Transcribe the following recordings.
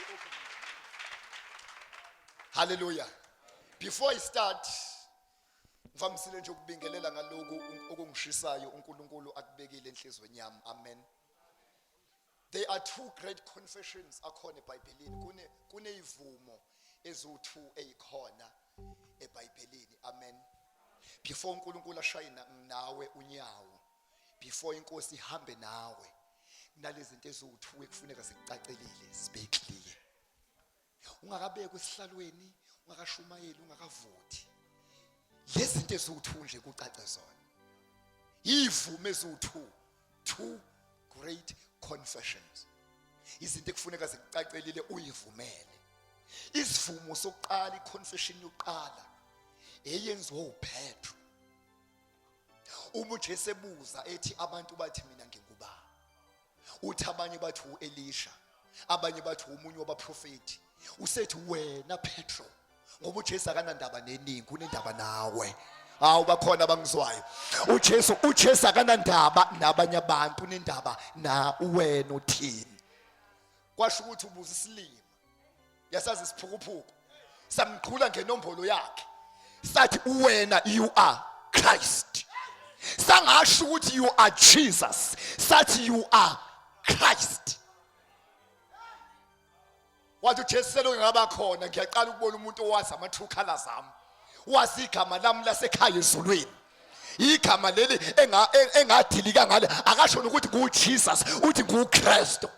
open. Hallelujah. Before I start, ngivamisile nje ukubingelela ngaloku okungishisayo uNkulunkulu akubekile enhlizweni yami. Amen. There are two great confessions akhona eBhayibhelini. Kune kuneyivumo eziwu2 ezikhona eBhayibhelini. Amen. Before uNkulunkulu ashaye nawe unyawo, before inkosi ihambe nawe, kunalezi zinto eziwu2 ekufuneka zikucacelile, zibe clear. Ungakabekwa esihlalweni, ungakashumayeli, ungakavothi. Lezi zinto eziwu2 nje kucace zona. Ivume eziwu2 two great confessions izinto ekufuneka zikucacelile uyivumele isivumo sokuqala iconfession yokuqala eyenziwa uPetro uma uJesu ebuza ethi abantu bathi mina ngingubani uthi abanye bathi uElisha abanye bathi umunye wabaprofeti usethi wena Petro ngoba uJesu akanandaba neningi unendaba nawe hawu bakhona abangizwayo uJesu uJesu akanandaba nabanye abantu unendaba na wena uthini kwasho ukuthi ubuza isilima yasazi isiphukuphuku samqhula ngenombolo yakhe sathi wena you are Christ sangasho ukuthi you are Jesus sathi you are Christ wathi uJesu selokhu ngaba khona ngiyaqala ukubona umuntu owazi ama true colors ami wazi igama lami lasekhaya ezulwini igama leli engadilika ngale akasho nokuthi nguJesus uthi nguKristu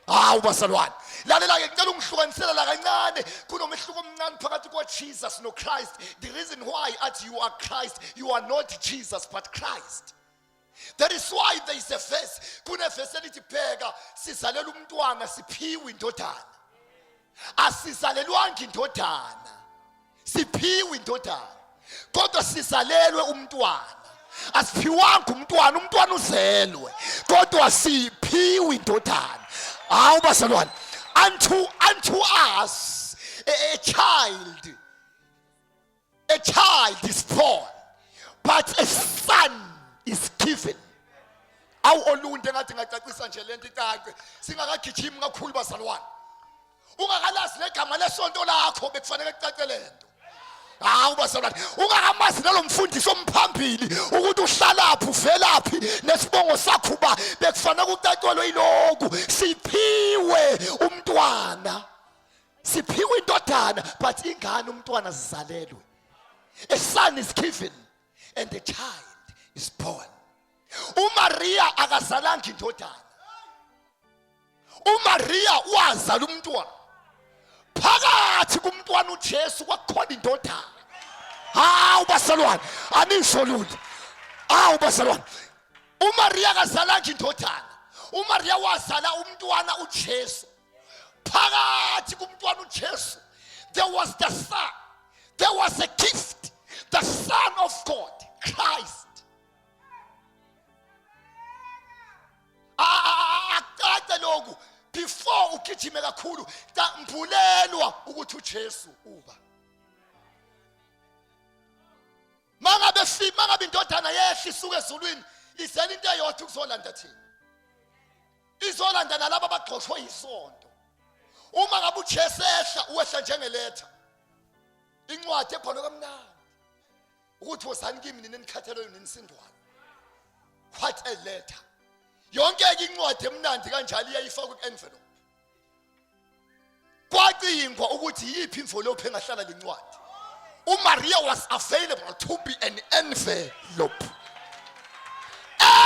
hawu basalwane lalela-ke ngicela ungihlukanisela la kancane kunomehluko omncane phakathi kwa-jesus no-christ the reason why athi you are christ you are not jesus but christ That is why there is a verse. Kunevesi elithi bheka sizalela umntwana siphiwe indodana. Asizalelwanga indodana. Siphiwe indodana. Kodwa sizalelwe umntwana. Asiphiwanga umntwana, umntwana uzelwe. Kodwa siphiwe indodana. Hawu bazalwane. Unto us a child A child is born, but a son is given. Awu olunde ngathi ngacacisa nje lento icace. Singakagijimi kakhulu bazalwane. Ungakalazi negama lesonto lakho bekufanele kucace lento. Hawu bazalwane, ungakamazi nalomfundisi omphambili ukuthi uhlalaphi uvelaphi nesibongo sakho uba bekufanele kucacelwe iloku siphiwe umntwana. siphiwe indodana but ingane umntwana zizalelwe a son is given and the child is born uMaria akazalanga indodana uMaria wazala umntwana phakathi kumntwana uJesu kwakukhona indodana hawu basalwane anisho lutho hawu basalwane uMaria akazalanga indodana uMaria wazala umntwana uJesu phakathi kumntwana uJesu there was the son there was a gift the son of God Christ akucace lokhu before ugijime kakhulu mbulelwa ukuthi uJesu uba mangabe fi mangabe indodana yehla isuka ezulwini izela into eyodwa ukuzolanda thina izolanda nalabo abagxoshwe yisonto uma ngabe uJesu ehla uwehla njengeletha incwadi ebhalwe kamnandi ukuthi wozani kimi nina enikhathalelwe nenisindwayo what a letter yonke ke incwadi emnandi kanjalo iyayifakwa ku-envelope kwacingwa ukuthi yiphi imvolophu engahlala lencwadi uMaria was available to be an envelope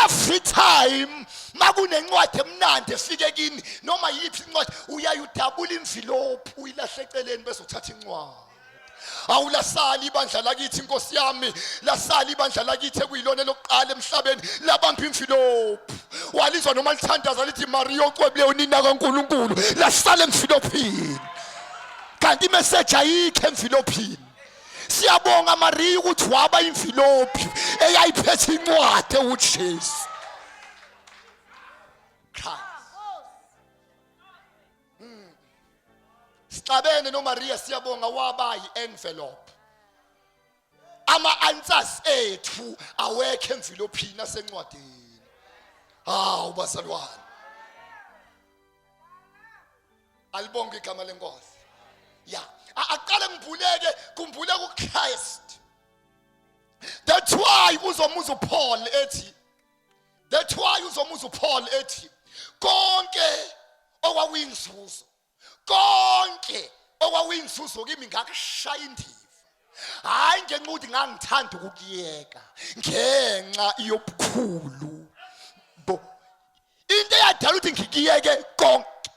every time makunencwadi emnandi efike kini noma yiphi incwadi uyaye udabula imvilophu uyilahle eceleni bese uthatha incwadi awulasali ibandla lakithi inkosi yami lasali ibandla lakithi ekuyilona elokuqala emhlabeni labamba imfilophu walizwa noma lithandaza lithi Maria ocwebileyo unina kaNkuluNkulu lasala emfilophini kanti imeseji ayikho emfilophini siyabonga Maria ukuthi waba imfilophi eyayiphethe incwadi ewuJesu Christ Sixabene noMaria siyabonga waba yi-envelope. Ama-answers ethu awekho emvilophini asencwadini. Hawu bazalwane. Alibonge igama lenkosi. Ya, aqale ngibhuleke, khumbule kuChrist. That's why uzomuza uPaul ethi, that's why uzomuza uPaul ethi konke okwakuyinzuzo, konke okwakuyinzuzo kimi ngakushaya indiva, hayi ngenxa ukuthi ngangithanda ukukuyeka, ngenxa yobukhulu bo into eyadala ukuthi ngikuyeke konke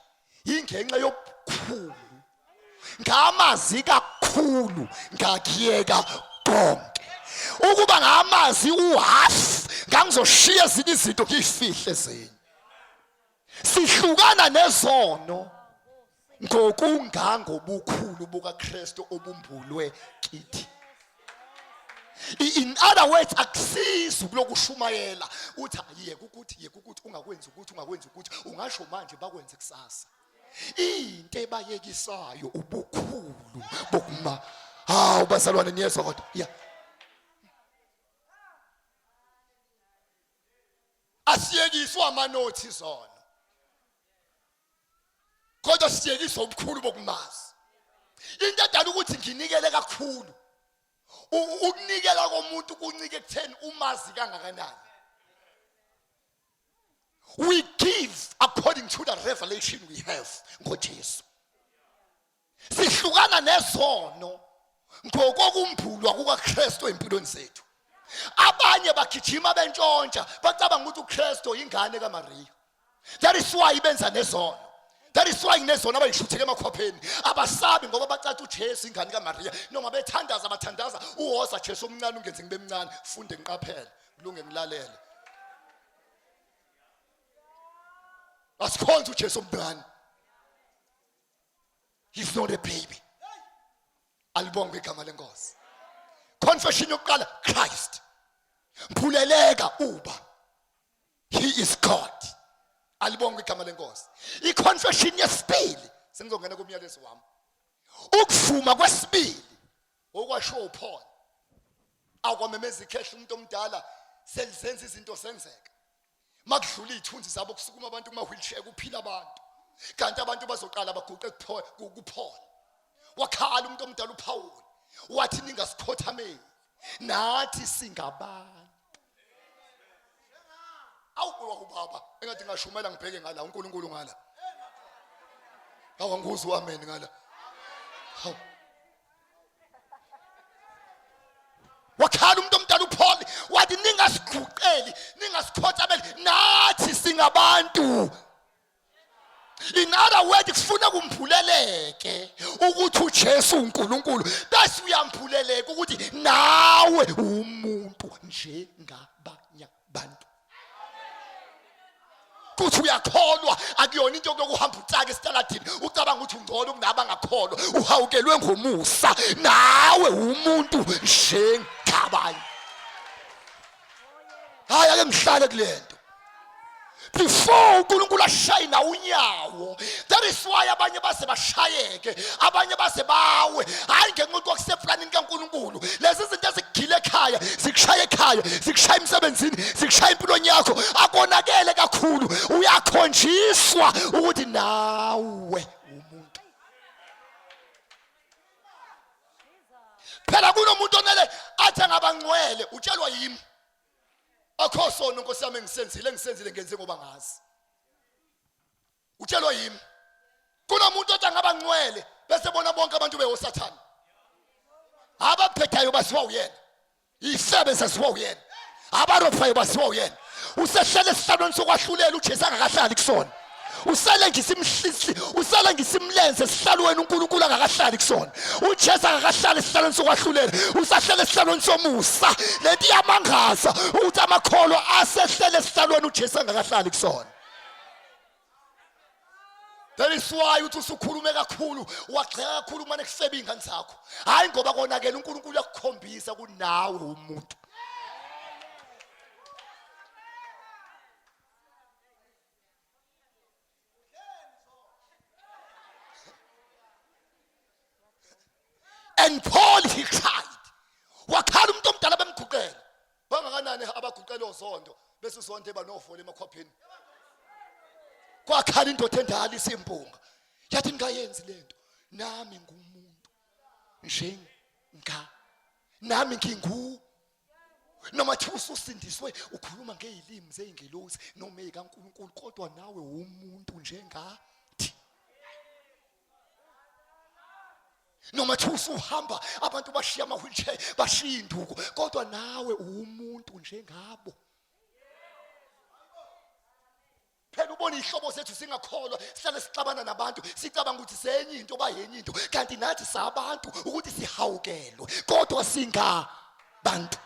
ingenxa yobukhulu, ngamazi kakhulu ngakuyeka konke. Ukuba ngamazi uhalf, ngangizoshiya ezinye izinto ngiyifihle ezinye. Sihlukana nezono ngokungangobukhulu bukaKristu obumbulwe kithi. In other words, akusizi ukulokushumayela uthi yeka ukuthi, yeka ukuthi ungakwenzi ukuthi, ungakwenzi ukuthi, ungasho manje bakwenze kusasa. Into ebayekisayo ubukhulu bokuma. Hawu bazalwane, niyezwa kodwa? Yeah. Asiyekiswa amanothi zona, kodwa siyekiswa ubukhulu bokumazi. Into edala ukuthi nginikele kakhulu, ukunikela komuntu kuncike ekutheni umazi kangakanani. We give according to the revelation we have ngoJesu. Sihlukana nezono ngokokumbulwa kukaKristu empilweni zethu. Abanye bagijima bentshontsha, bacabanga ukuthi uKristu ingane kaMaria. That is why benza nezono. That is why kunezono abayishutheke emakhwapheni. Abasabi ngoba bacathi uJesu ingane kaMaria. Noma bethandaza, bathandaza uwoza Jesu omncane ungenze ngibe mncane, funde ngiqaphele, kulunge ngilalele. Asikhonze uJesu omncane. He's not a baby. Alibongwe igama lenkosi. Confession yokuqala, Christ. Mphuleleka uba he is God. Alibongwe igama lenkosi. I-confession yesibili, sengizongena kumyalezo wami. Ukuvuma kwesibili okwashiwo uPaul. Akwamemeza ikhehla umuntu omdala selizenza izinto zenzeka. Makudlula izithunzi zabo kusukuma abantu kuma wheelchair, kuphila abantu. Kanti abantu bazoqala baguqe kuPaul. Wakhala umuntu omdala uPaul wathi ningasikhothameli, nathi singabantu. Awu baba, engathi ngashumela ngibheke ngala uNkulunkulu ngala. Hawu angikuzwa amen ngala. Hawu. Wakhala umuntu omdala uPaul wathi ningasiguqeli, ningasikhothameli, nathi singabantu. In other words, kufuna kumphuleleke ukuthi uJesu uNkulunkulu, bese uyamphuleleka ukuthi nawe umuntu njengabanye abantu. Kuthi uyakholwa, akuyona into yokuhamba utsaka esitaladini ucabanga ukuthi ungcono kunabangakholwa. Uhawukelwe ngomusa, nawe umuntu njengabanye. Hayi, ake ngihlale kulento before uNkulunkulu ashayina unyawo. That is why abanye baze bashayeke, abanye baze bawe, hayi ngenxa yokuthi kwakuseplanini kaNkulunkulu. Lezi zinto ezikugile ekhaya, zikushaya ekhaya, zikushaya emsebenzini, zikushaya empilweni yakho, akonakele kakhulu. Uyakhonjiswa ukuthi nawe umuntu. Phela kunomuntu onele athi angabangcwele, utshelwa yimi. Akho sono Nkosi yami engisenzile, engisenzile ngenze ngoba ngazi. Utshelwa yimi. Kunomuntu othi angaba ngcwele bese bona bonke abantu bewosathane. Abaphethayo basiwa uyena. Isebe sasiwa uyena. Abarophayo basiwa uyena. Usehlele esihlalweni sokwahlulela uJesu angakahlali kusona. Usele ngisimhlisi, usele ngisimlenze esihlalweni uNkulunkulu angakahlali kusona. uJesu akakahlali esihlalweni sokwahlulela, usahlele esihlalweni somusa. Lento iyamangaza ukuthi amakholwa asehlele esihlalweni uJesu angakahlali kusona. That is why uthi usukhulume kakhulu, wagxeka kakhulu kumane kufebe iy'ngane zakho. Hhayi ngoba konakele, uNkulunkulu uyakukhombisa kunawe umuntu. And Paul, he cried. Wakhala umuntu omdala bemguqela. Bangakanani abaguqela ozondo bese uzonto eba nofola emakhwapheni. Kwakhala indoda endala isimpunga. Yathi ningayenzi lento, nami ngumuntu njenga nami ngingu noma thi ususindiswe ukhuluma ngezilimi zezingelosi noma ezikaNkulunkulu, kodwa nawe umuntu njengathi. Noma thi usuhamba abantu bashiya ama-wheelchair, bashiya induku, kodwa nawe uwumuntu njengabo. Phela ubona ihlobo zethu singakholwa, sihlale sixabana nabantu, sicabanga ukuthi senye into bayenye into, kanti nathi sabantu ukuthi sihawukelwe, kodwa singabantu.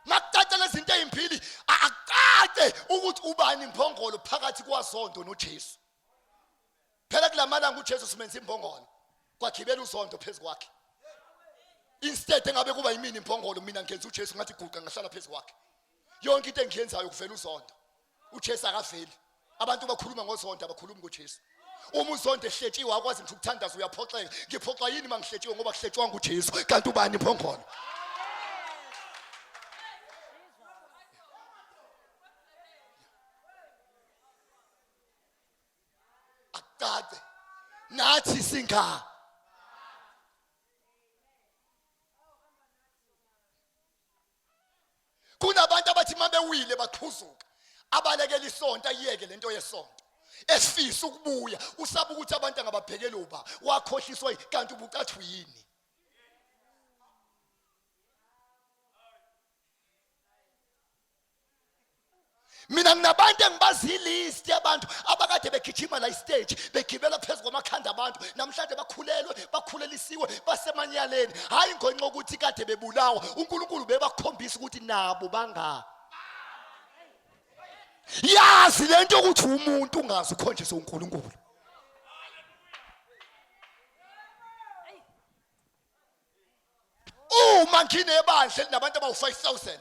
Makucace lezinto ezimbili, akucace ukuthi ubani imbongolo phakathi kwaZondo noJesu. Phela kulamalanga uJesu simenza imbongolo, kwagibela uZondo phezu kwakhe. Instead engabe kuba yimina imbongolo, mina ngenza uJesu ngathi guqa ngahlala phezu kwakhe. Yonke into engiyenzayo kuvela uZondo, uJesu akaveli. Abantu bakhuluma ngoZondo, abakhulumi ngoJesu. Uma uZondo ehletshiwe akwazi ngisho ukuthandaza, uyaphoxeka. Ngiphoxwa yini uma ngihletshiwe ngoba kuhletshwa nguJesu? Kanti ubani imbongolo? Akucace nathi singa kunabantu abathi uma bewile baqhuzuka, abalekela isonto, ayiyeke lento yesonto, efisa ukubuya, usaba ukuthi abantu angababhekeli uba wakhohliswa, kanti ubucathu yini? Mina nginabantu engibazi ilist yabantu abakade begijima la istage, begibela phezu kwamakhanda abantu, namhlanje bakhulelwe, bakhulelisiwe, basemanyaleni. Hayi ngonxa ukuthi kade bebulawa, uNkulunkulu bebakhombisa ukuthi nabo banga yazi lento ukuthi umuntu ungazi ukhonjiswe uNkulunkulu. Uma nginebandla elinabantu abawu-5000,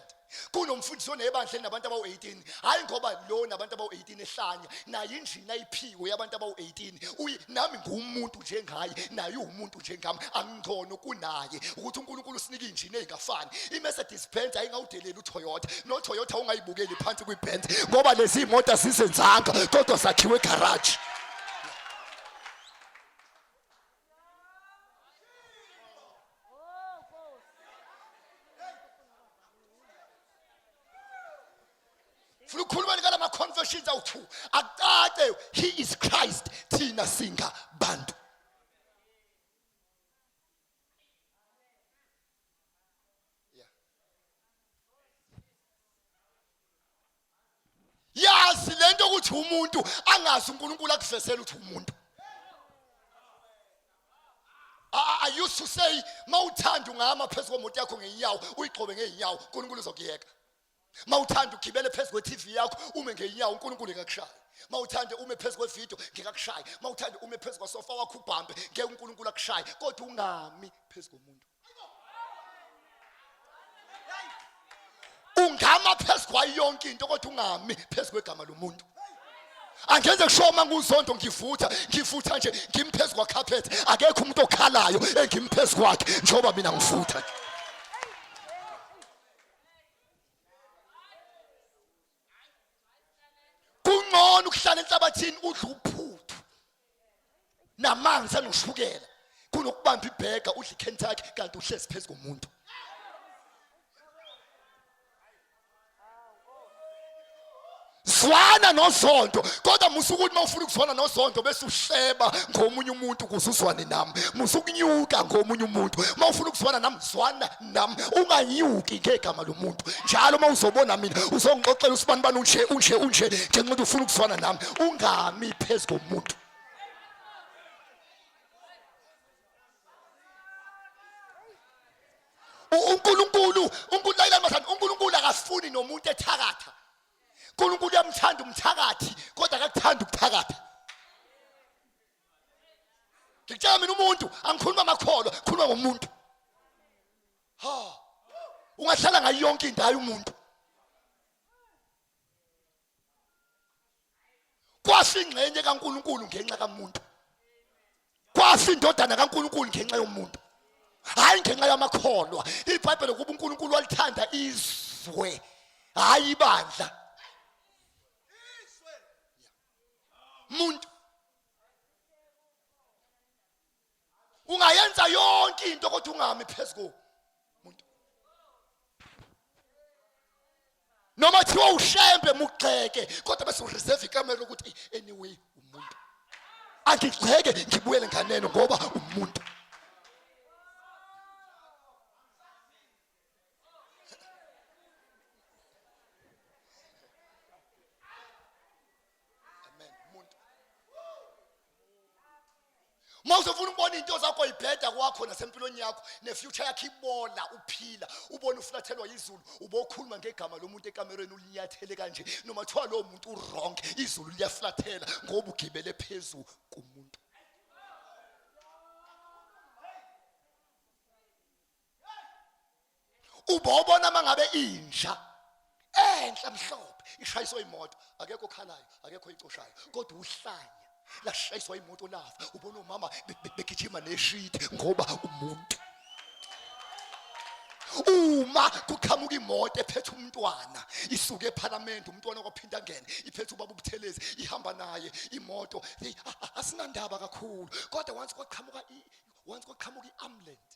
kunomfundisi onebandla elinabantu abawu-18, hhayi ngoba lo nabantu abawu-18 ehlanya naye injini ayiphiwe yabantu abawu-18. Nami ngiwumuntu njengaye, naye uwumuntu njengami, angingcono kunaye. Ukuthi uNkulunkulu usinike injini ey'ngafani. I-Mercedes Benz ayingawudeleli uToyota, noToyota ungayibukeli phansi kwi-Benz, ngoba lezi imoto azizenzanga kodwa zakhiwe egaraji. Funa ukukhuluma ngala ma confessions awu-2, akucace he is Christ, thina singabantu. Yazi lento ukuthi umuntu angazi uNkulunkulu akuvezela ukuthi umuntu. I used to say mawuthanda ungama phezu kwemoto yakho ngeenyawo, uyigxobe ngeenyawo, uNkulunkulu uzokuyeka. Mawuthanda ugibele phezu kwe-TV yakho ume ngeenyawo, uNkulunkulu ngekushaya. Mawuthanda ume phezu kwevideo ngekakushaye. Mawuthanda ume phezu kwasofa wakho ubhambe, ngeke uNkulunkulu akushaye, kodwa ungami phezu komuntu. Ungama phezu kwayo yonke into, kodwa ungami phezu kwegama lomuntu. Angenze kusho uma nguZondo ngivutha, ngivutha nje ngimphezu kwacarpet, akekho umuntu okhalayo engimphezu kwakhe njengoba mina ngivutha nje. Kungcono ukuhlala enhlabathini udle uphuthu namanzi anoshukela kunokubamba ibhega udle iKentucky kanti uhlezi phezu komuntu. Zwana noZondo, kodwa musa ukuthi uma ufuna ukuzwana noZondo bese uhleba ngomunye umuntu ukuze uzwane nami. Musa ukunyuka ngomunye umuntu. Uma ufuna ukuzwana nami, zwana nami, unganyuki ngegama lomuntu. Njalo uma uzobona mina uzongixoxela usibani bani unje unje unje ngenxa yokuthi ufuna ukuzwana nami. Ungami phezu komuntu. uNkulunkulu uNkulunkulu uNkulunkulu akafuni nomuntu ethakatha. uNkulunkulu uyamthanda umthakathi, kodwa akakuthandi ukuthakatha. Ngikutshela mina umuntu, angikhuluma amakholwa, khuluma ngomuntu. Ha, ungahlala ngayo yonke indawo umuntu. Kwafa ingxenye kaNkulunkulu ngenxa kamuntu. Kwafa indodana kaNkulunkulu ngenxa yomuntu, hayi ngenxa yamakholwa. IBhayibheli kuba uNkulunkulu walithanda izwe, hayi ibandla. Ungenza yonke into kodwa ungami phezu komuntu. Noma thiwa ushembe mugxeke kodwa bese ureserve ikamera ukuthi anyway umuntu. Angigxeke ngibuyele nganeno ngoba umuntu. Amen. Umuntu. Uma uzofuna ukubona into zakho ibheda kwakho nasempilweni yakho nefuture yakho ibola uphila ubone uflathelwa izulu ubokhuluma ngegama lomuntu ekamerweni ulinyathele kanje noma kuthiwa lowo muntu uwrong izulu liyaflathela ngoba ugibele phezu kumuntu. Ubobona mangabe inja enhle mhlophe ishayiswa imoto akekho okhalayo akekho oyicoshayo kodwa uhlanya lashayiswa imoto lafa ubona umama begijima neshidi ngoba umuntu uma kuqhamuka imoto ephethe umntwana isuke ephalamende umntwana kwaphinda angene iphethe ubaba ubuthelezi ihamba naye imoto asinandaba kakhulu kodwa once kwaqhamuka once kwaqhamuka i-ambulance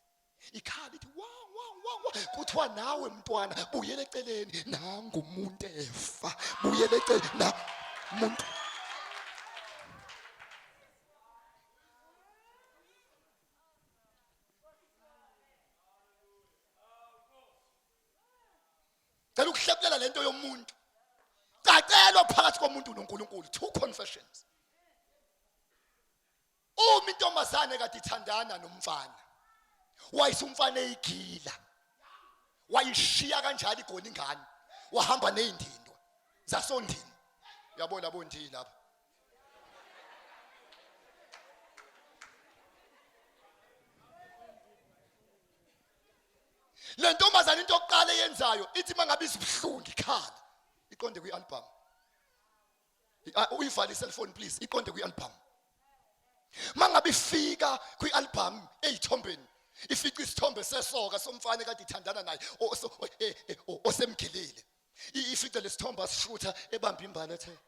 ikhala ithi wa wa wa wa kuthiwa nawe mntwana buyele eceleni nangu umuntu efa buyele eceleni na muntu Cela ukuhlebulela lento yomuntu. Cacelwa phakathi komuntu noNkulunkulu two confessions. Uma intombazane kade ithandana nomfana wayise umfana eyigila wayishiya kanjalo igona ingane wahamba nezindindwa zasondini uyabona labo ndi lapha le ntombazane into yokuqala eyenzayo ithi mangabe izibuhlungu ikhala iqonde kwi-album uyivale i-cellphone please iqonde kwi-album mangabe ifika kwi-album eyithombeni ifica isithombe sesoka somfana kade ithandana naye e, osemgilile ifice lesithombe asishutha ebamba imbali ethe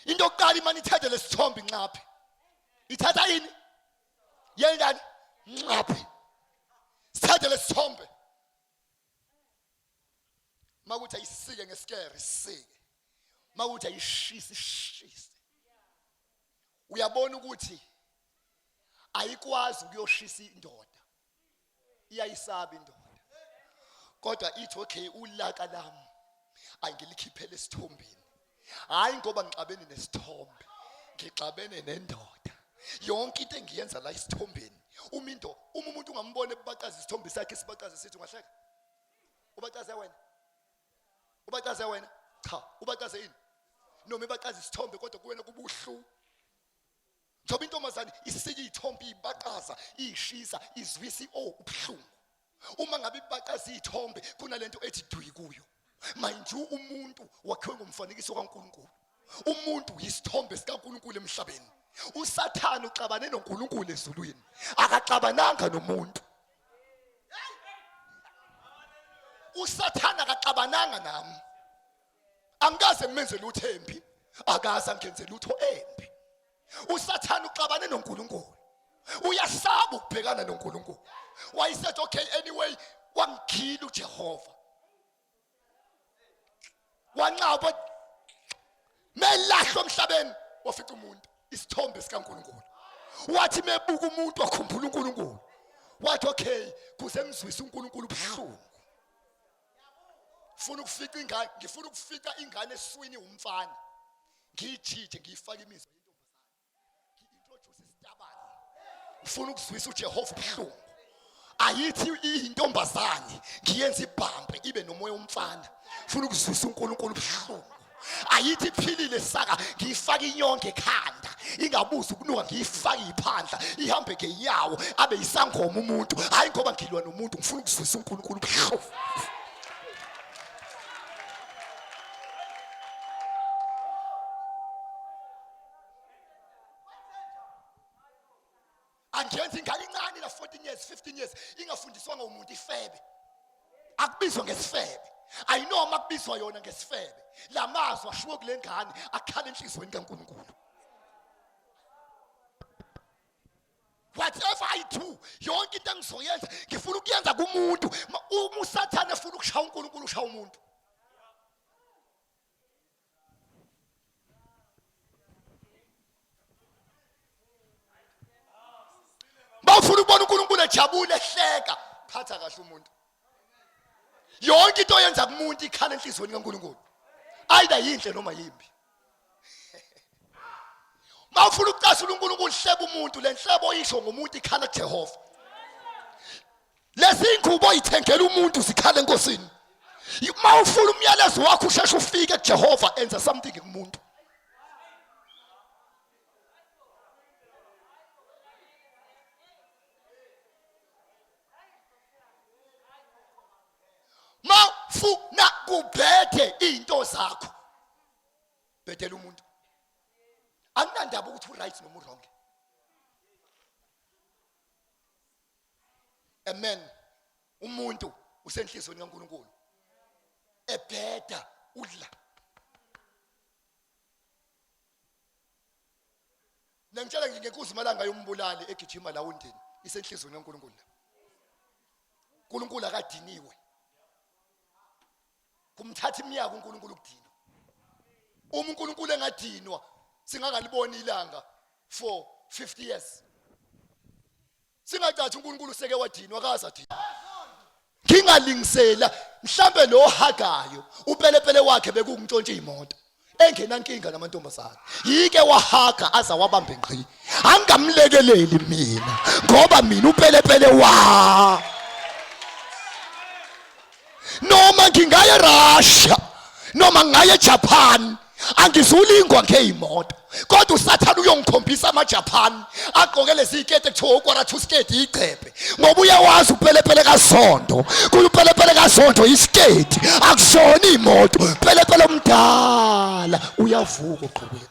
into yokuqala imane ithathe lesithombe inxaphe ithatha yini yendani nxaphe sithathe lesithombe makuthi ayisike ngesikere isike makuthi ayishise ishise uyabona ukuthi ayikwazi ukuyoshisa indoda iyayisaba indoda kodwa ithi okay ulaka lami angilikhiphele esithombeni hayi ngoba ngixabene nesithombe ngixabene nendoda yonke into engiyenza la isithombeni uma into uma umuntu ungambona ebaqaza isithombe sakhe sibacaze sithi ungahleka ubacaze wena ubacaze wena cha ubacaze ini noma ebacaza isithombe kodwa kuwena kubuhlungu njengoba intombazane isike iy'thombe iy'baqaza iy'shisa izwisa o ubuhlungu uma ngabe ibaqaza iy'thombe kunalento ethi dwi kuyo mind you umuntu wakhiwe ngomfanekiso kaNkulunkulu umuntu yisithombe sikaNkulunkulu emhlabeni usathane uxabane noNkulunkulu ezulwini akaxabananga nomuntu usathane akaxabananga nami angikaze ngimenze lutho embi akaze angenze lutho embi usathane uxabane noNkulunkulu uyasaba ukubhekana noNkulunkulu wayesethi okay anyway wangikhila uJehova wanqaba melahlwa emhlabeni wafica umuntu isithombe sikaNkulunkulu wathi mebuka umuntu wakhumbula uNkulunkulu wathi okay kuze ngizwise uNkulunkulu ubuhlungu funa ukufica ingane ngifuna ukufica ingane eswini umfana ngiyijije ngiyifake imizwa yentombazane ngi-introduce isitabane ngifuna ukuzwisa uJehova ubuhlungu ayithi iyintombazane ngiyenza ibhampe ibe nomoya womfana funa ukuzwisa uNkulunkulu ubuhlungu ayithi iphilile saka ngiyifake inyonke ekhanda ingabuzi ukunuka ngiyifake iphandla ihambe ngenyawo abe isangoma umuntu hayi ngoba ngilwa nomuntu ngifuna ukuzwisa uNkulunkulu ubuhlungu angiyenza ingane incane la 14 years 15 years ingafundiswanga umuntu ifebe akubizwa ngesifebe ayinoma kubizwa yona ngesifebe lamazwi ashiwo kule ngane akhala enhlizweni kaNkulunkulu Whatever I do, yonke into engizoyenza ngifuna ukuyenza kumuntu. Uma uSathane efuna ukushaya uNkulunkulu ushaya umuntu. Bawufuna ukubona uNkulunkulu ejabule ehleka, phatha kahle umuntu. Yonke into oyenza kumuntu ikhala enhliziyweni kaNkulunkulu. Either yinhle noma yimbi. Mawufuna ukucasula uNkulunkulu hleba umuntu, lenhlebo oyisho ngomuntu ikhala kuJehova. Lezi ingubo oyithengela umuntu zikhala eNkosini. Mawufuna umyalezo wakho usheshe ufike kuJehova enza something kumuntu. Mawufuna kubhethe into zakho bhedela umuntu. Akunandaba ukuthi uright noma uwrong. Amen. Umuntu usenhlizweni kaNkuluNkulu ebheda udla. Nangitshela ngenkuzi malanga yombulali egijima la undini isenhlizweni kaNkuluNkulu la. uNkulunkulu akadiniwe. Kumthatha iminyaka uNkulunkulu ukudinwa. Uma uNkulunkulu engadinwa singakaliboni ilanga for 50 years. Singacathi uNkulunkulu seke wadinwa akaze adinwa. Ngingalingisela mhlambe lo hagayo upelepele wakhe bekukuntshontsha imoto engenankinga namantombazane yike wahaga aza wabambe ngqi angamlekeleli mina ngoba mina upelepele wa noma ngingaya eRussia noma ngingaya eJapan angizulingwa ngeyimoto kodwa usathane uyongikhombisa amaJapan agqoke lezi ziketi kuthiwa ukwara two sketi igqebhe ngoba uyawazi upelepele kaZondo kuyipelepele kaZondo isiketi akusona imoto pelepele omdala uyavuka ogqokweni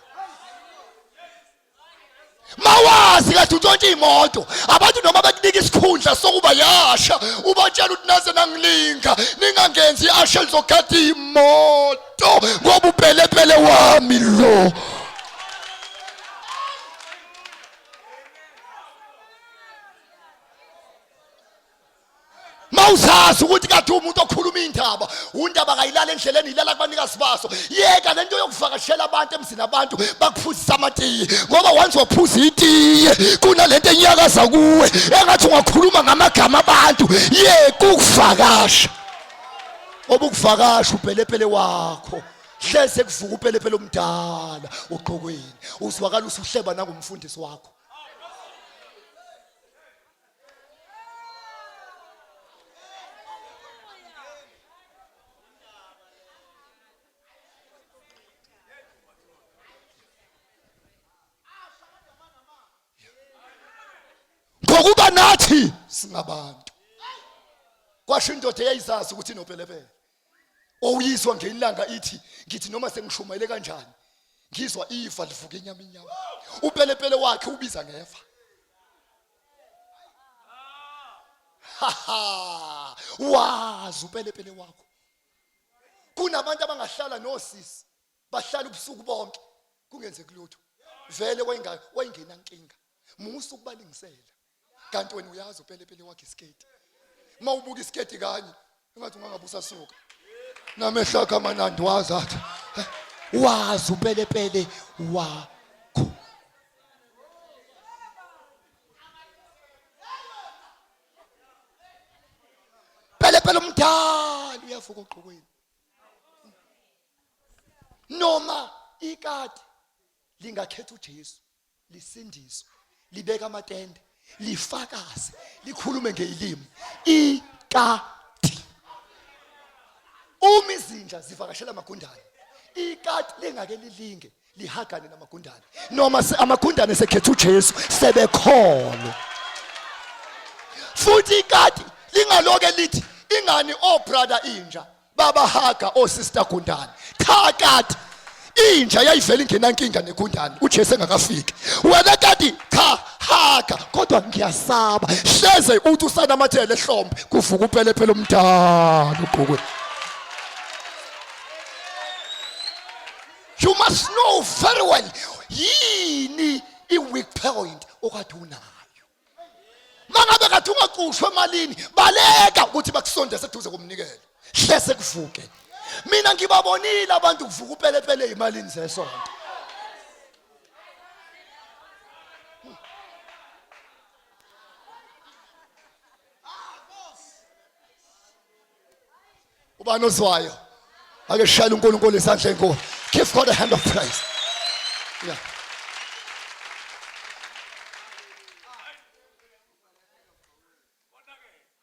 mawazi kathi utshontsha imoto abantu noma bekunika isikhundla sokuba yasha ubatshela ukuthi naze nangilinga ningangenzi i-asha lizogada imoto ngoba upelepele wami lo. Mawuzazi ukuthi kade umuntu okhuluma indaba, undaba kayilala endleleni ilala kubanikazi baso. Yeka lento yokuvakashela abantu emzini abantu bakuphuzisa amatiye ngoba once waphuza itiye kunalento enyakaza kuwe engathi ungakhuluma ngamagama abantu yeka ukuvakasha. Obukuvakasha upelepele wakho hleze kuvuka upelepele omdala uqokweni uzwakala usuhleba nangumfundisi wakho. Ngokuba nathi singabantu kwasho indoda eyayizazi ukuthi inopelepele owuyizwa ngelanga ithi ngithi noma sengishumayele kanjani ngizwa ifa livuka inyama inyama upelepele wakhe ubiza ngeva haha wazi upelepele wakho kunabantu abangahlala nosisi bahlala ubusuku bonke kungenzeki lutho vele wayingenankinga musa ukubalingisela kanti wena uyazi upelepele wakhe isiketi uma ubuka isiketi kanye engathi ungangabe usasuka namehlo akhe amanandi wazi athi wazi upelepele wakho pelepele omdala uyavuka ogqokweni noma ikati lingakhetha uJesu lisindiswe libeka amatende lifakaze likhulume ngeyilimi ikati uma izinja zivakashela amagundane ikati lingake lilinge lihagane namagundane noma amagundane sekhetha uJesu sebekholwa futhi ikati lingaloke lithi ingani oh brother inja babahaga osister gundane cha kati inja yayivela ingenankinga negundane uJesu engakafiki wena kati cha haga kodwa ngiyasaba hleze uthi usanamathele ehlombe kuvuka upelepele omdala ugqokwe. You must know very well yini i-weak point okade unayo. Uma ngabe kade ungacushwa emalini, baleka ukuthi bakusondeze eduze komnikelo, hlese kuvuke. Mina ngibabonile abantu kuvuka upelepele ezimalini zesonto. Ubani ozwayo? Ake shayela uNkulunkulu isandla enkulu. Give God a hand of praise. Yeah.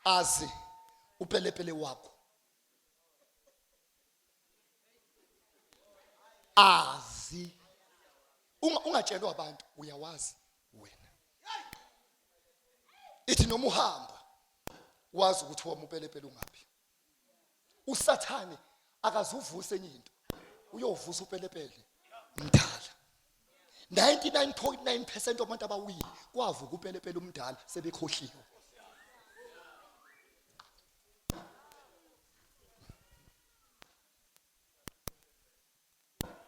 Azi upelepele wakho. Azi. Ungatshelwa abantu, uyawazi wena. Ithi noma uhamba wazi ukuthi woma upelepele ungaphi. Usathane akazuvusa enye into, uyovusa upelepele mdala. 99.9% wabantu abawile kwavuka upelepele umdala sebekhohliwe.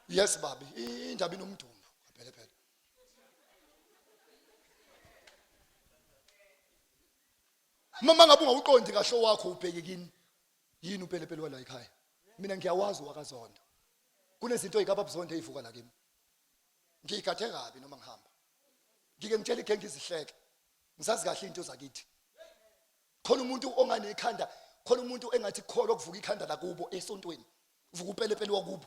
Yes babi, indaba inomdumo kapelepele. Mama ngabe ungawuqondi kahle owakho ubheke kini. Yini upelepele wala ekhaya? Mina ngiyawazi wakaZondo. Kunezinto ezikababzondo ezivuka la kimi. Ngiyigade kabi noma ngihamba. Ngike ngitshela igenge izihleke. Ngisazi kahle into zakithi. Khona umuntu onganekhanda, khona umuntu engathi kukholwa kuvuka ikhanda lakubo esontweni. Vuka upelepele wakubo.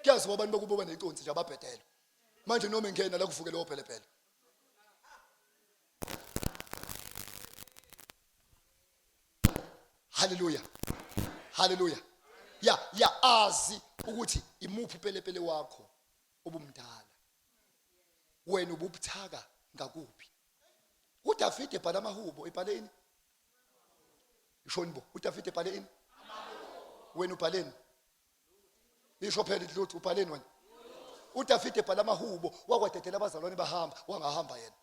Kuyaziwa abantu bakubo baneconsi nje ababhedela. Manje noma engena la kuvuke lowo pelepele. Haleluya, haleluya. Ya ya, azi ukuthi imuphi upelepele wakho obumdala, wena ububuthaka ngakuphi. uDavide ebhala amahubo, ebhale ini? Ishoni bo, uDavide ebhale ini? Wena ubhaleni? Isho phela lutho, ubhaleni wena? uDavide ebhala amahubo, wakwadedela abazalwane bahamba, wangahamba yena.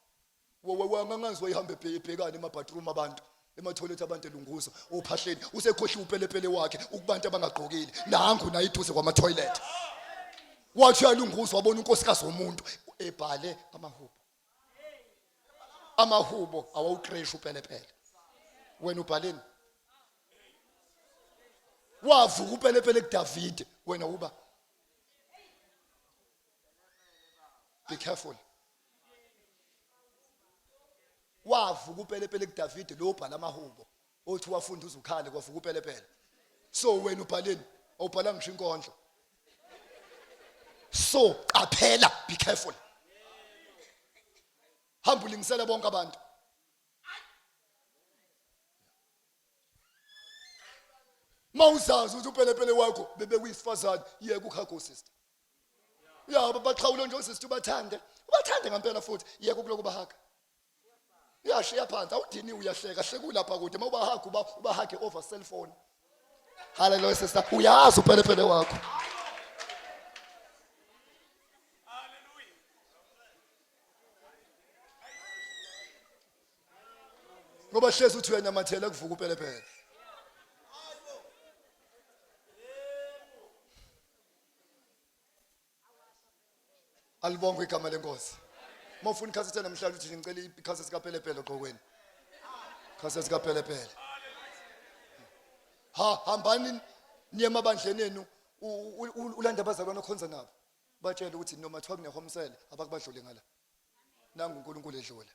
Wangangazi wayihamba ebhekane emabathroom abantu, emathoyilethi abantu, elunguza ophahleni, usekhohliwe upelepele wakhe ukubantu abangagqokile. Nangu naye iduze kwamathoyilethi, wathi uyalunguza wabona unkosikazi womuntu ebhale amahubo. Amahubo awawukreshi upelepele. Wena ubhaleni? Wavuka upelepele kuDavide, wena uba be careful. Wavuka upelepele kuDavide lo bhala amahubo, othi wafunda uzukhale, kwavuka upelepele. So wena ubhaleni? Awubhala ngisho inkondlo. So qaphela, be careful. Hamba ulingisele bonke abantu. Mawuzazi ukuthi upelepele wakho bebekuyisifazane, yeka ukhago sister. Ya, baxhawule nje osisi, ubathande, ubathande ngempela futhi, yeka ukuloku bahaga. Uyashiya phansi, awudini, uyahleka hleka ulapha kude. Uma ubahaga uba ubahage over cell phone. Hallelujah sister, uyazi upelepele wakho. Ngoba hlezi uthi uyanamathela kuvuka upelepele. Alibongwe igama lenkosi. Uma ufuna ikhasethi namhlanje uthi ngicela ikhasethi kapelepele ogqokweni. Ikhasethi kapelepele. Ha, hambani niye emabandleni enu, ulande abazalwane okhonza nabo. Batshele ukuthi noma kuthiwa kunehomsele abakubadlule ngala. Nangu uNkulunkulu edlula.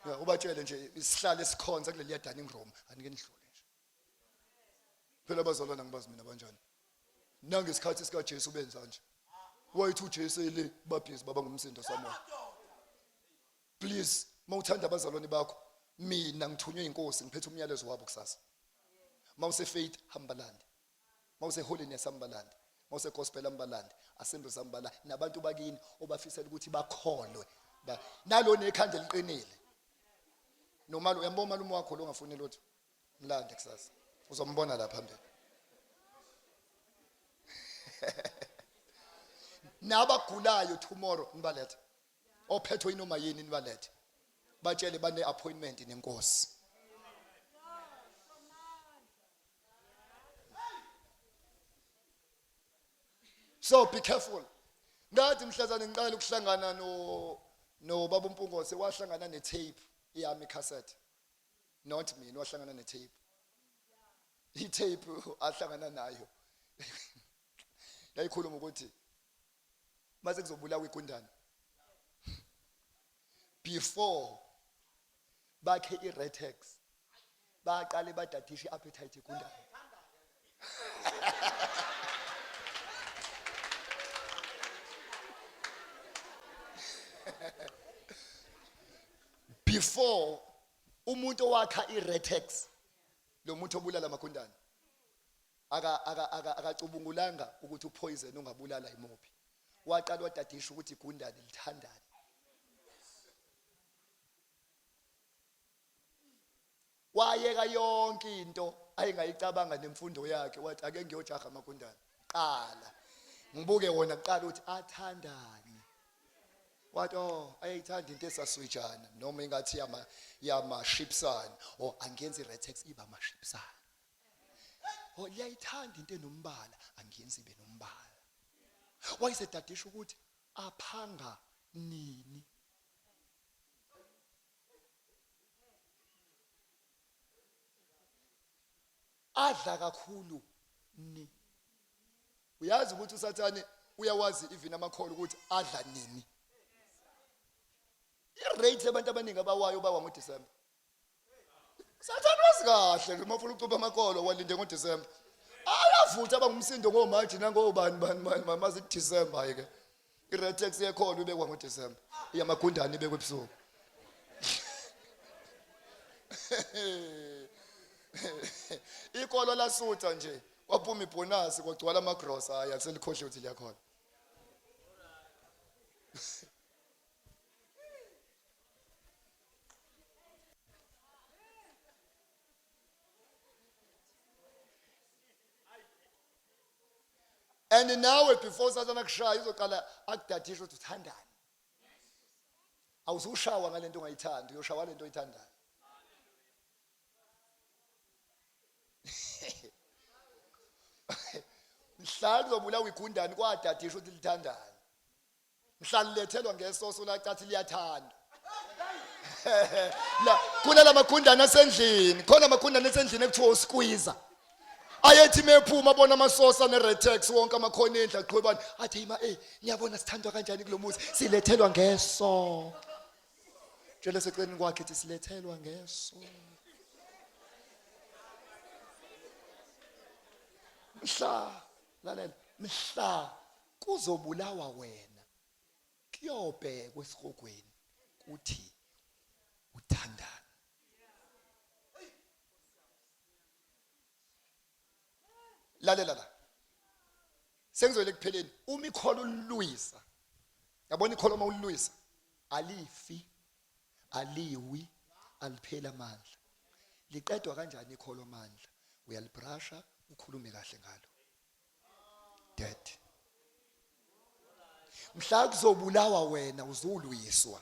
Ya, ubatshele nje isihlalo esikhonza kuleliya dining room, anike nidlule nje. Phela abazalwane angibazi mina banjani. Nangesikhathi sikaJesu benza nje. Wayethi uJesu ele babhizi baba ngumsindo samoya. Please, mawuthanda abazalwane bakho, mina ngithunywe inkosi, ngiphethe umyalezo wabo kusasa. Mawuse faith hambalande. Mawuse holiness hambalande. Mawuse gospel hambalande. Assembly hambalande. Nabantu bakini obafisela ukuthi bakholwe. Ba nalo nekhanda eliqinile. Noma uyambona malume wakho lo ngafuni lutho. Mlande kusasa. Uzombona la phambili. Nabagulayo tomorrow nibalethe. Ophethwe inoma yini nibalethe. Batshele bane appointment nenkosi. So be careful. Ngathi mhlazane ngiqala ukuhlangana no baba uMpungose, wahlangana ne tape yami, cassette. Not mina, wahlangana netape. Itape ahlangana nayo yayikhuluma ukuthi mase kuzobulawa igundane before bakhe i-retex baqale badadishe i-appetite igundane. Before umuntu owakha i-retex, lo muntu obulala amagundane, aka aka aka akacubungulanga ukuthi upoison ongabulala imuphi. Waqala wadadisha ukuthi igundane lithandani. Wayeka yonke into ayengayicabanga nemfundo yakhe, wathi ake ngiyojaha amagundane qala, ngibuke wona kuqala ukuthi athandani. Wathi oh, ayayithanda into esaswijana noma ingathi yama yamashipsana, oh angiyenzi i-retex iba amashipsana, oh liyayithanda into enombala, angiyenzi ibe nombala. Wayesedadisha ukuthi aphanga nini. Adla kakhulu ni. Uyazi ukuthi uSathane uyawazi even amakholwa ukuthi adla nini. I-rate yabantu abaningi abawayo bawa ngoDecember. Sathane wazi kahle uma ufuna ukucupha amakolo walinde ngoDecember. Ayavutha abangumsindo ngoMarch nangobani bani bani maze December ke. I-red tax yekhona ibekwa ngoDecember. Iyamagundane ibekwe ebusuku. Ikolo lasutha nje kwaphuma ibhonasi kwagcwala amagrosa, hayi aselikhohle ukuthi liyakhona. And nawe before sathana kushaya uzoqala akudadishe ukuthi uthandani. Awuzushaywa ngalento ongayithandi, uyoshawa lento oyithandayo. Mhla kuzobulawa igundane kwadadisha ukuthi lithandani. Mhla lilethelwa ngesoso lacathi liyathanda. La kunala magundane asendlini, khona amagundane asendlini ekuthiwa usqueezer. Ayethi mephuma abona amasosa ne-retex wonke amakhona endlu aqhwebana athi ima eh niyabona sithandwa kanjani kulo muzi, silethelwa ngeso. Tshela seceleni kwakhe ethi silethelwa ngeso. Mhla lalela, mhla kuzobulawa wena kuyobhekwa esihogweni kuthi uthandani. Lalela la, sengizoyela ekupheleni. Uma ikholwa ulilwisa, yabona ikholwa uma ulilwisa alifi, aliwi, alipheli amandla. Liqedwa kanjani ikholwa amandla? Uyalibrasha, ukhulume kahle ngalo. Dead. Mhla kuzobulawa wena uzulwiswa,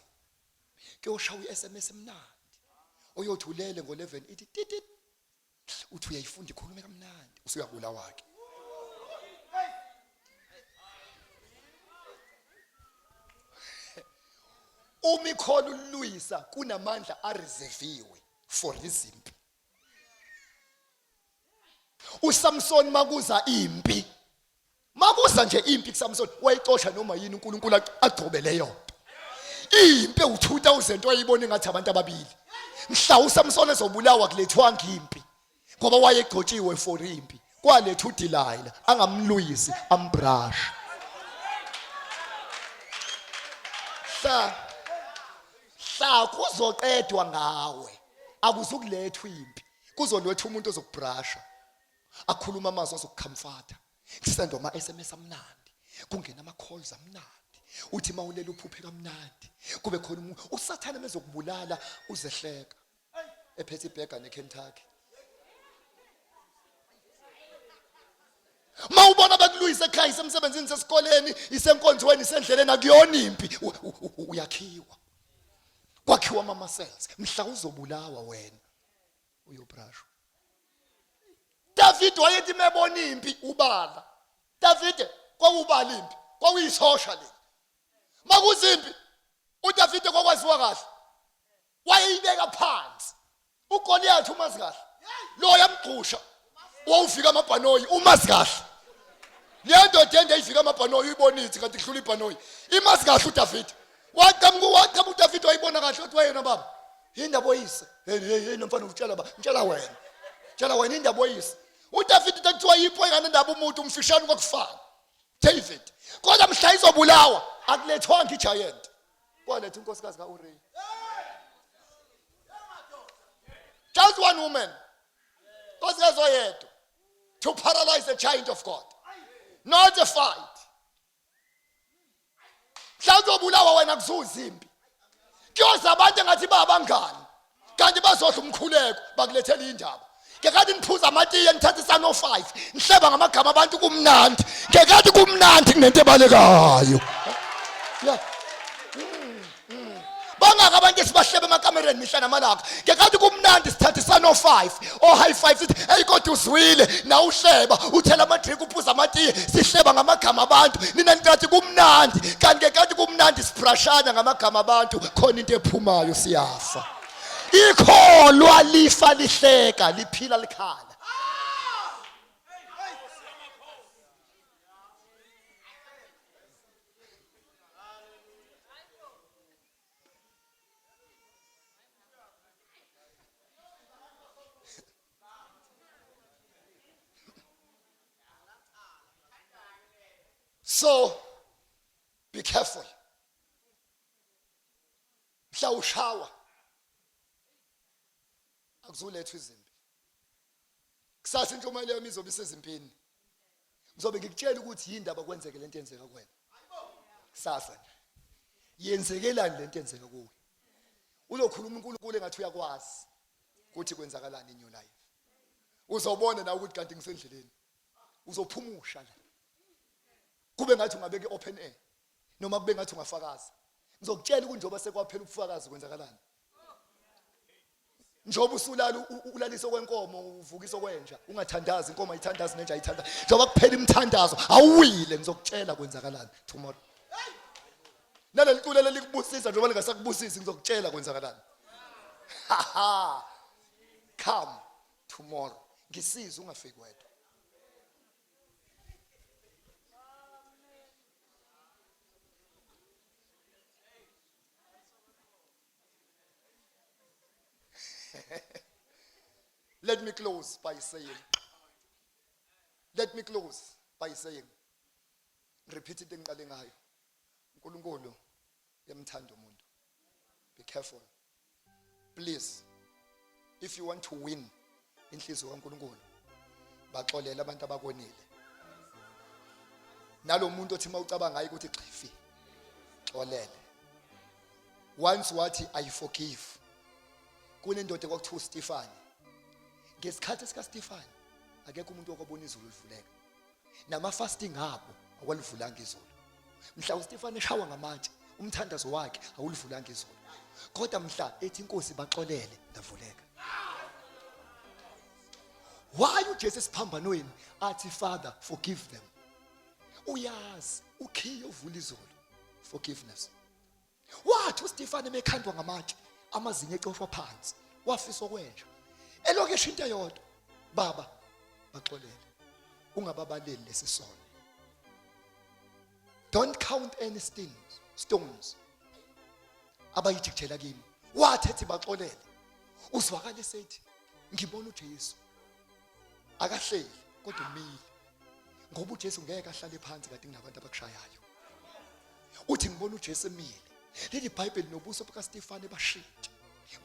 kuyoshawa i-SMS emnandi oyothi ulele ngo-11 ithi titit, uthi uyayifunda ikhulume kamnandi, usuyabulawa ke. Uma ikholwa ulilwisa kunamandla areserviwe for izimpi. uSamson makuza impi, makuza nje impi kuSamson wayixosha noma yini uNkulunkulu agcobe leyo nto. Impi ewu2000 wayibona engathi abantu ababili. Mhla uSamson ezobulawa kulethwanga impi ngoba wayegcotshiwe for impi. Kwaletha uDelilah angamlwisi ambrush. Hla hla kuzoqedwa ngawe, akuzukulethwa impi, kuzolethwa umuntu ozokubrasha, akhuluma amazwi azokukhamfatha, kusendwa ama-SMS amnandi, kungena ama-calls amnandi, uthi uma ulela uphuphe kamnandi, kube khona umuntu usathane mezokubulala uzehleka ephethe ibhega neKentucky. Ma ubona bekulwisa ekhaya, isemsebenzini, sesikoleni, isenkonzweni, isendleleni, akuyona impi, uyakhiwa, kwakhiwa ama-muscles. Mhla uzobulawa wena uyobrashwa. David wayethi mebona impi ubala. David kwakubala impi, kwakuyisosha leli. Makuzimpi uDavid kwakwaziwa kahle, wayeyibeka phansi. uGoliath umazi kahle lo yamgqusha wawufika amabhanoyi umazi kahle le ndoda ende ifika amabhanoyi uyibonithi kanti kuhlula ibhanoyi imazi kahle uDavid waqhamuka waqhamuka uDavid wayibona kahle wathi wayena baba indaba oyise hey hey hey nomfana utshela ba ngitshela wena tshela wena indaba oyise uDavid into kuthiwa yipho ingane ndaba umuntu umfishane kwakufana David kodwa mhla izobulawa akulethwanga igiant kwaletha unkosikazi kaUriya just one woman nkosikazi oyedwa to paralyze the giant of God not a fight mhla uzobulawa wena kuzuza impi kuyoza abantu engathi babangani kanti bazodla umkhuleko bakulethela indaba ngekade niphuza amatiye nithatha isano 5 nihleba ngamagama abantu kumnandi ngekade kumnandi kunento ebalekayo yeah bangaka abantu esibahlebe emakamereni mihla namalanga ngekade kumnandi sithatha isano 5 o high 5 sithi hey kodwa uzwile na uhleba uthela amadrink uphuza amatiye sihleba ngamagama abantu nina nikathi kumnandi kanti ngekade kumnandi sibrashana ngamagama abantu khona into ephumayo siyafa ikholwa lifa lihleka liphila likhala So be careful. Mhla ushawa akuzulethwa izimpi. Kusasa intshumayelo yami izobe isezimpini. Ngizobe ngikutshela ukuthi yindaba kwenzeke lento yenzeka kuwena. Kusasa nje. Yenzekelani lento yenzeka kuwe? Uzokhuluma uNkulunkulu engathi uyakwazi ukuthi kwenzakalani in your life. Uzobona nawe ukuthi kanti ngisendleleni. Uzophumusha la. Kube ngathi ungabeka i-open air noma kube ngathi ungafakaza. Ngizokutshela ukuthi njengoba sekwaphela ubufakazi kwenzakalani. Njengoba usulala ulalisa okwenkomo uvukisa okwenja ungathandazi inkomo ayithandazi nenja ayithandazi njengoba kuphela imithandazo awuwile ngizokutshela kwenzakalani tomorrow naleli culo lelikubusisa njengoba lingasakubusisi ngizokutshela kwenzakalani ha come tomorrow ngisize ungafiki wedwa Let me close by saying, let me close by saying, repeat into engiqale ngayo. uNkulunkulu uyamthanda umuntu. Be careful. Please, if you want to win inhliziyo kaNkulunkulu, baxolele abantu abakonile. Nalomuntu othi mawucabanga ngaye ukuthi xhifi, xolele. Once wathi I forgive. Kunendoda kwakuthiwa uStefani. Ngesikhathi sikaStefani akekho umuntu okwabona izulu livuleka. Nama fasting abo awalivulanga izulu. Mhla uStefani eshawa ngamatshe umthandazo wakhe awulivulanga izulu. Kodwa mhla ethi inkosi baxolele lavuleka. Why uJesu esiphambanweni athi Father forgive them. Uyazi ukhiye ovula izulu forgiveness. Wathi uStefane emekhandwa ngamatshe amazinyo ecoshwa phansi wafisa okwenja elokhu esho into eyodwa baba baxolele ungababaleli lesi sono don't count any stones stones abayijikijela kimi wathi ethi baxolele uzwakala esethi ngibona uJesu akahleli kodwa umile ngoba uJesu ngeke ahlale phansi kade kunabantu abakushayayo uthi ngibona uJesu emile leli Bhayibheli nobuso bukaStefane bashintsha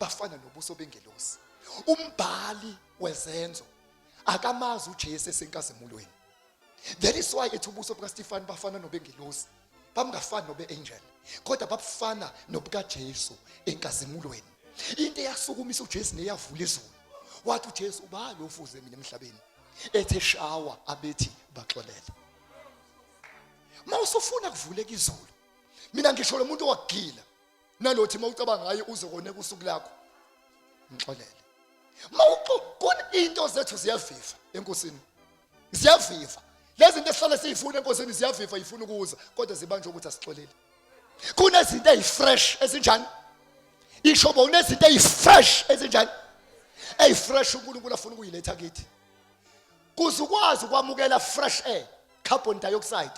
bafana nobuso bengelosi umbhali wezenzo akamazi uJesu esenkazimulweni that is why ethi ubuso bukaStefane bafana nobengelosi babungafani nobe-angel kodwa babufana nobukaJesu enkazimulweni into eyasukumisa uJesu neyavula izulu wathi uJesu ubani ofuze mina emhlabeni ethe shawa abethi baxolele uma usufuna kuvuleka izulu mina ngisho lo muntu owakugila nalothi uma ucabanga ngaye uze koneka usuku lakho mxolele uma into zethu ziyaviva enkosini ziyaviva lezi zinto esihlale siyifuna enkosini ziyaviva ifuna ukuza kodwa zibanjwe ukuthi asixoleli kunezinto ezifresh ezinjani isho bo kunezinto ezifresh ezinjani Eyifresh uNkulunkulu afuna ukuyiletha kithi. Kuze ukwazi ukwamukela fresh air, carbon dioxide.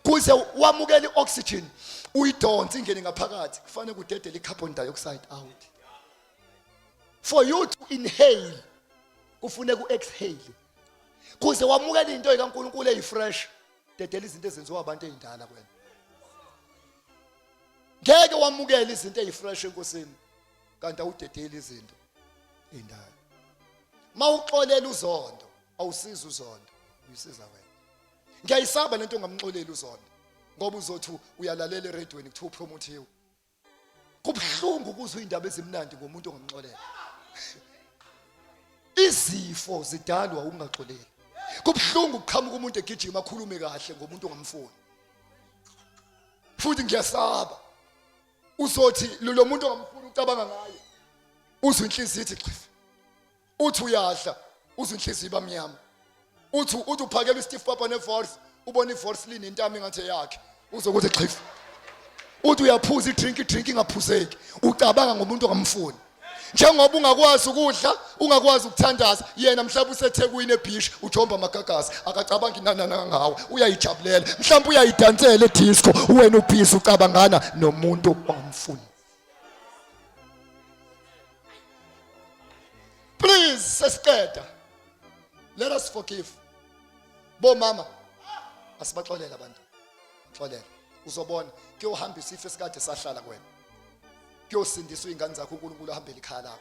Kuze wamukele ioxygen uyidonse ingene ngaphakathi, kufanele kudedele icarbon dioxide out. For you to inhale kufuneka uexhale. Kuze wamukele into kaNkulunkulu eyifresh, dedela izinto ezenziwa abantu ezindala kuwena. Ngeke wamukele izinto ezifresh enkosini kanti awudedeli izinto ey'ndala. Mawuxolela uzondo awusiza uzondo, uyisiza wena. Ngiyayisaba lento ongamxoleli uzondo ngoba uzothi uyalalela eredweni kuthiwa upromothiwe. Kubuhlungu ukuzwa iy'ndaba ezimnandi ngomuntu ongamxolela. Izifo zidalwa ukungaxoleli. Kubuhlungu ukuqhamuka umuntu egijima akhulume kahle ngomuntu ongamfuni. Futhi ngiyasaba uzothi lo muntu ongamfuni ucabanga ngaye uzwe inhliziyo ithi xhifi, uthi uyadla uzwe inhliziyo iba mnyama, uthi uphakela uSteve Papa neVors, ubona iVors linentamo engathi eyakhe, uzokuthi xhifi, uthi uyaphuza idrink, idrink ingaphuzeki, ucabanga ngomuntu ongamfuni. Njengoba ungakwazi ukudla, ungakwazi ukuthandaza, yena mhlawumbe useThekwini ebeach ujomba amagagasi, akacabangi nanana ngawe, uyayijabulela, mhlawumbe uyayidansela edisco, wena ubhizi ucabangana nomuntu ongamfuni. Please, sesiqeda, let us forgive. Bomama, asibaxolele abantu, xolela, uzobona kuyohamba isifo esikade sahlala kuwena, kuyosindiswa izingane zakho, uNkulunkulu ahambele ikhaya lakho,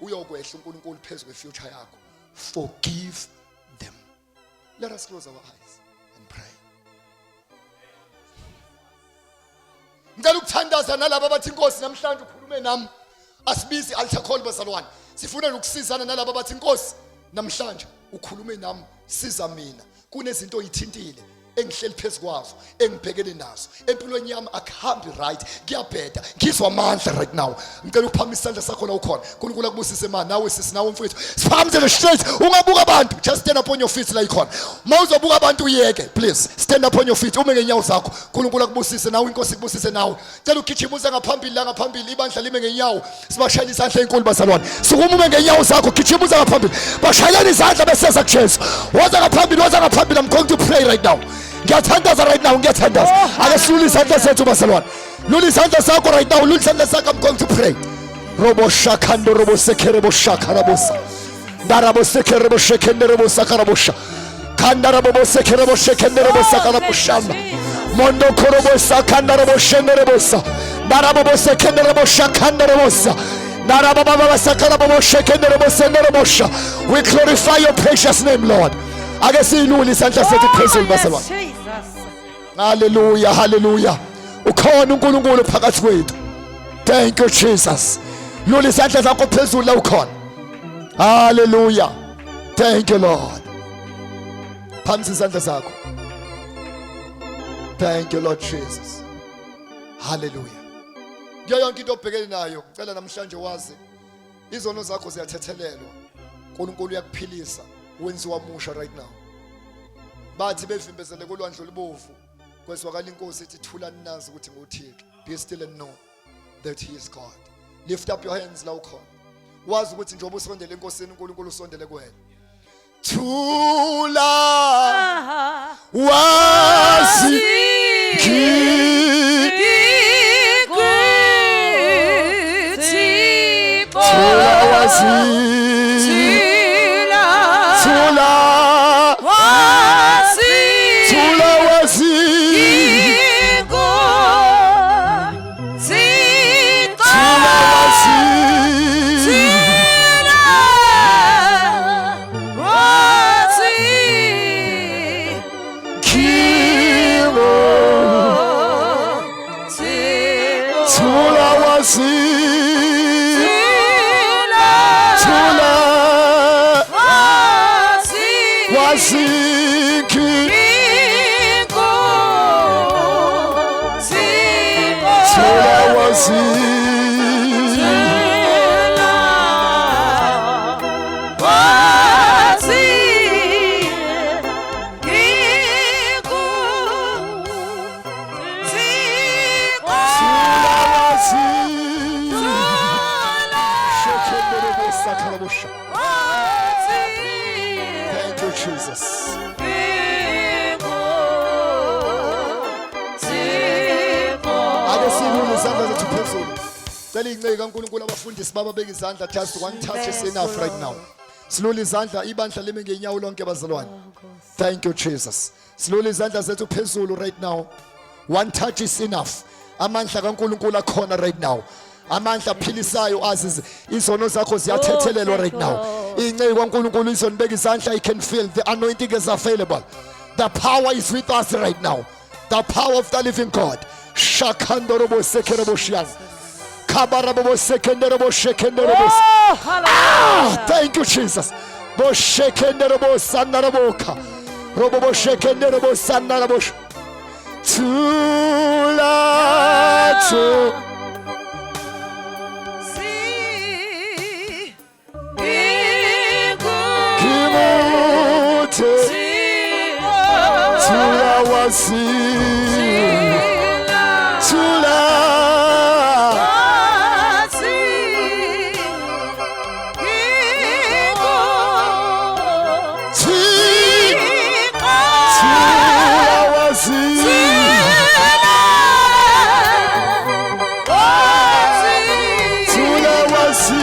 uyokwehla uNkulunkulu phezu kwefuture yakho. Forgive them. Let us close our eyes and pray. Ngicela ukuthandaza nalabo abathi inkosi namhlanje ukhulume nami. Asibizi altar call bazalwane, sifuna nokusizana nalabo abathi inkosi namhlanje ukhulume nami, siza mina, kunezinto oyithintile engihleli phezu kwazo, engibhekene nazo empilweni yami, akuhambi right, kuyabheda, ngizwa amandla right now. Ngicela ukuphakamisa isandla sakho la ukhona. uNkulunkulu akubusise ma, nawe sisi, nawe mfowethu. Siphakamise straight, ungabuka abantu, just stand up on your feet la ikhona. Ma uzobuka abantu uyeke, please stand up on your feet, ume ngenyawo zakho. uNkulunkulu akubusise nawe, inkosi ikubusise nawe. Cela ugijima uze ngaphambili la ngaphambili, ibandla lime ngenyawo, sibashayele izandla ezinkulu bazalwane. Sukuma ume ngenyawo zakho, gijima uze ngaphambili, bashayeleni izandla beseza kuJesu. Woza ngaphambili, woza ngaphambili. I'm going to pray right now. Ngiyathandaza right now, ngiyathandaza. Ake silule izandla zethu bazalwane, lula izandla zakho right now, lula izandla zakho. I'm going to pray. Robo shakando robo sekere bo shakara bosa darabo sekere bo shekende robo sakara bosha kandara bobo sekere bo shekende robo sakara boshanda mondo korobo sakanda robo shendere bosa darabo bo sekende robo shakanda robo sa darabo baba sakara bobo shekende robo sendere bosha. We glorify your precious name, Lord. Ake siyilule isandla sethu phezulu bazalwane. Hallelujah, hallelujah. Ukhona uNkulunkulu phakathi kwethu. Thank you Jesus. Lula isandla sakho phezulu la ukhona. Hallelujah. Thank you Lord. Phamisa isandla sakho. Thank you Lord Jesus. Hallelujah. Kuyo yonke into obhekene nayo, ngicela namhlanje wazi izono zakho ziyathethelelwa. uNkulunkulu uyakuphilisa, wenziwa musha right now. Bathi bevimbezele kolwandle olubovu, kwezwakala inkosi ithi thulani nazi ukuthi nguThixo. Be still and know that he is God. Lift up your hands la ukhona, wazi ukuthi njengoba usondele enkosini, uNkulunkulu usondele kuwena. Thula wazi thula wazi thula thula wazi thula wazi Kingo thula wazi thula wazi thula wazi thula wazi Shakarabosha. Thank you, Jesus. Ake silule izandla zethu phezulu. Cela inceku kaNkulunkulu abafundisi bababeka izandla, just one touch is enough right now. Silule izandla, ibandla lime ngenyawo lonke, bazalwane. Thank you, Jesus. Silule izandla zethu phezulu right now. One touch is enough. Amandla kaNkulunkulu akhona right now. Amandla aphilisayo aziz izono zakho ziyathethelelwa Oh, right thank now. you, Lord. Inceku kaNkulunkulu izonibeka izandla. I can feel the anointing is available. The power is with us right now. The power of the living God. Shakandorobo sekerebo shian. Kabarabo sekenderebo shekenderebo. Oh, hallelujah. Ah, thank you, Jesus. Bo shekenderebo sanaraboka. Robo bo shekenderebo sanarabo. Tula tu. Si Kimute. Tula wasi. Tula. Ti. Tula wasi. Tula wasi.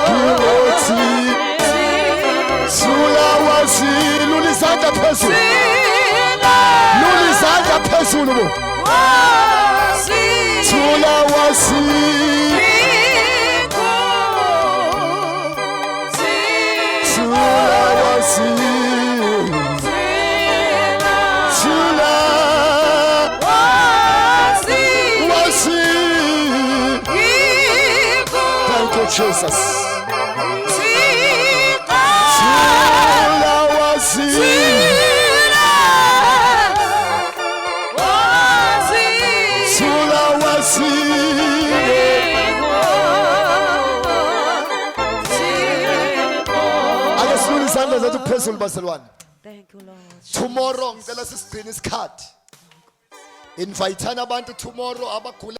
Kimoti. Tula wasi. Lula izandla phezulu. Lula izandla phezulu bo. Thula wasi. Thula wasi. Thula wasi. Thank you, Jesus. Thula wasi. Thula wasi. Ake silule izandla zethu phezulu, bazalwane. Thank you, Lord. Tomorrow ngicela sisigcine isikhathi. Inviteana abantu tomorrow abagula.